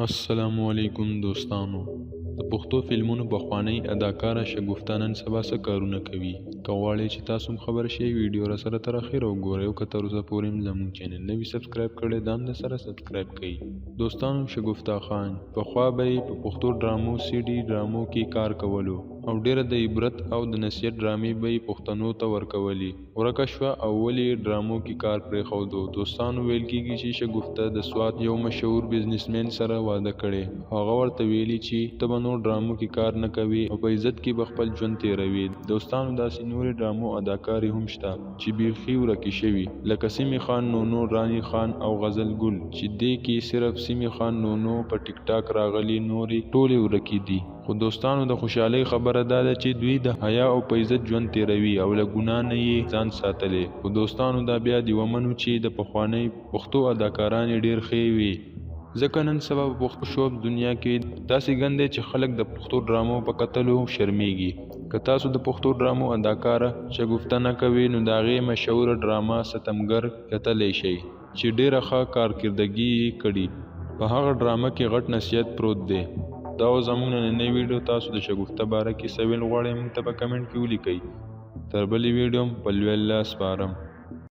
السلام علیکم دوستانو د پښتو فلمونو پخوانۍ اداکاره شګفته نن سبا څه کارونه کوي؟ که غواړئ چې تاسو هم خبر شئ، ویډیو راسره تر اخره وګورئ او که تر اوسه پورې هم زموږ چینل نه وي سبسکرایب کړی، دا هم درسره سبسکرایب کړئ. دوستانو شګفته خان پخوا به یې په پښتو ډرامو، سي ډي ډرامو کې کار کولو او ډېره د عبرت او د نصیحت ډرامې به یې پښتنو ته ورکولې. ورکه شوه او ولې یې ډرامو کې کار پرېښودو؟ دوستانو ویل کیږي چې شګفته د سوات یو مشهور بزنسمین سره واده کړی او هغه ورته ویلي چې ته به نور ډرامو کې کار نه کوې او په عزت کې به خپل ژوند تیروې. دوستانو داسې نورې ډرامو اداکارې هم شته چې بیخي ورکې شوي لکه سیمې خان نونو، راني خان او غزل ګل چې دې کې صرف سیمې خان نونو په ټیک ټاک راغلي نورې ټولې ورکې دي. خو دوستانو د خوشحالۍ خبره دا ده چې دوی د حیا او په عزت ژوند تیروي او له ګناه نه یې ځان ساتلی. خو دوستانو دا بیا دې ومنو چې د پخوانۍ پښتو اداکارانې ډیر ښې وې. ځکه نن سبا په پښتو شوبز دنیا کې داسې ګند دی چې خلک د پښتو ډرامو په کتلو شرمیږي. که تاسو د پښتو ډرامو اداکاره شګفته نه کوې نو د هغې مشهوره ډرامه ستمګر کتلی شئ. چی ډیره ښه کارکردګی یی کړی په هغه ډرامه کی غټ نصیحت پروت دی. دا وه زموږ نننۍ ویډیو تاسو د شګفته باره کی څه ویل غواړی موږ ته په کمنټ کی ولیکئ تر بلی ویډیو په لوی الله سپارم.